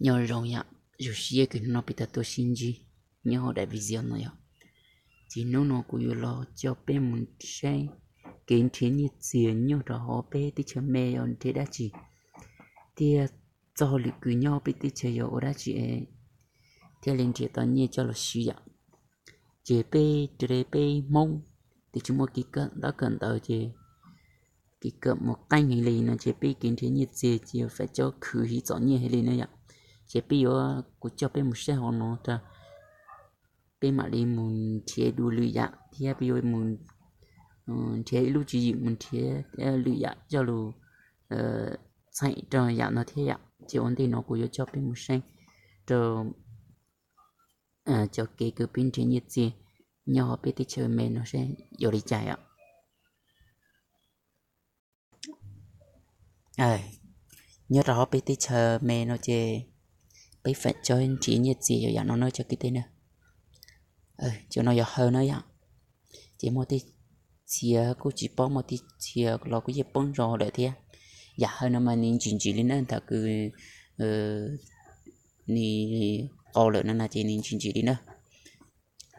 Nyob zoo yom, zoo siab kawg hnub no peb tau tuaj sib ntsib nyob hauv daim video no yom. Ces hnub no kuv yuav los coj peb mus saib kev nrhiav nyiaj txiag nyob rau hauv peb teb chaws me yog nrhiav dab tsi, thiab txoj hauj lwm kws nyob peb teb chaws yog ua dab tsi es thiaj li nrhiav tau nyiaj coj los siv yom. Ces peb raws li peb Hmoob twb tsis muaj kev kawm ntaub kawm ntawv ces kev kawm mus qeeb heev li no ces peb kev nrhiav nyiaj txiag ces faim cob khwv hiv txom nyem heev li na yom. Ces peb yuav, kuv coj peb mus saib hauv no rau peb mam li mus nrhiav dua lwm yam thiab peb yuav mus nrhiav ib lub tswv yim mus nrhiav lwm yam coj lus txheem rau yam no thiab yom. Ces ua ntej no kuv yuav coj peb mus saib rau cov kev kws peb nrhiav nyiaj txiag nyob hauv peb teb chaws me no seb yuav li cas yom. Nyob rau hauv peb teb chaws me no ces peb faim cob nrhiav nyiaj txiag yog yam no na cov kwv tij na. Cov no yog hawv na yom. Ces muaj tej txhia kuj tsis paub, muaj tej txhia los kuj yeej poob zog lawm thiab. Yam hawv no mas nws ntsim ntsim li na, thaum kws nws qau lawm no na ces nws ntsim ntsim li na.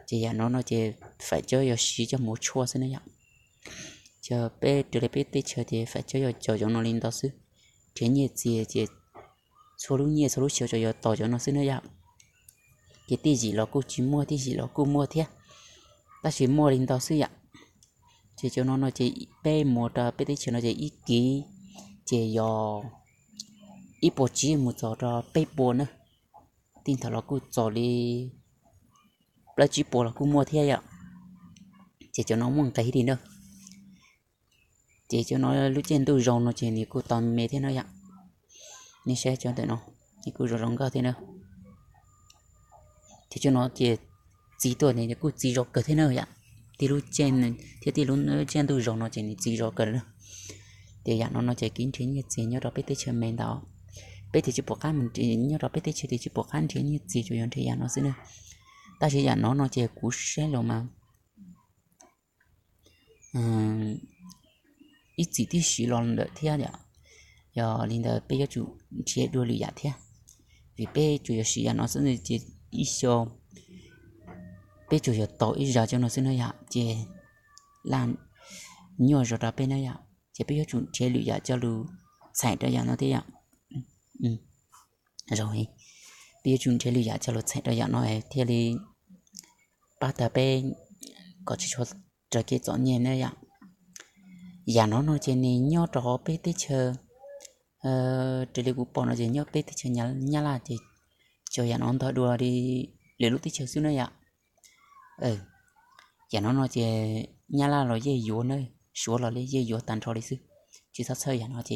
Ces yam no no ces faim cob yog siv coj mus tshuaj xwb na yom. Ces peb raws li peb teb chaws ces faim cob yog cov cov no li ntawd xwb. Nrhiav nyiaj txiag ces txhua lub nyiaj txhua lub xyov cov yog tos cov no xwb na yom. Ces tej yim los kuj tsis muaj, tej yim los kuj muaj thiab, tab sis muaj li ntawd xwb yom. Ces cov no no ces peb mus rau peb teb chaws no ces ib kiv ces yog ib puas tsib mus txog rau peb puas na. Tej thaum los kuj txog li plaub tsib puas los kuj muaj thiab yom. Ces cov no muaj nqis li na. Ces cov no lub caij ntuj zoo no ces nws kuj tau me thiab no yom. Nej saib cov ntawm no, nws kuj zoo zoo nkauj thiab na. Ces cov no ces txi tuaj nws kuj txi zoo kawg thiab na yom. Tij lub caij thiab tij lub caij ntuj zoo no ces nws txi zoo kawg na. Ces yam no no ces kev nrhiav nyiaj txiag nyob rau peb teb chaws me ntawd, peb twb tsis pom qab, nyob rau peb teb chaws twb tsis pom qab nrhiav nyiaj txiag, tsuas yog nrhiav yam no xwb na. Tab sis yam no no ces kuv saib los mas ib txwm twb siv los lawm thiab yom. Yog li ntawd peb yuav tsum nrhiav dua lwm yam thiab, vim peb tsuas yog siv yam no xwb ces ib xyoo peb tsuas yog tau ib zaug cov no xwb na yom, ces laj nyuaj zog rau peb na yom. Ces peb yuav tsum nrhiav lwm yam coj lus txheem rau yam no thiab yom. Zoo, peb yuav tsum nrhiav lwm yam coj lus txheem rau yam no thiaj li pab tau peb kom tsis tshua raug kev txom nyem na yom. Yam no no ces nws nyob rau hauv peb teb chaws, raws li kuv pom no ces nyob peb teb chaws Nyab Laj ces cov yam no ntog dua li lwm lub teb chaws xwb na yom. Yam no no ces Nyab Laj los yeej yuav na, Suav los yeej yuav tag nrho li xwb, tsis txhob txhawj yam no ces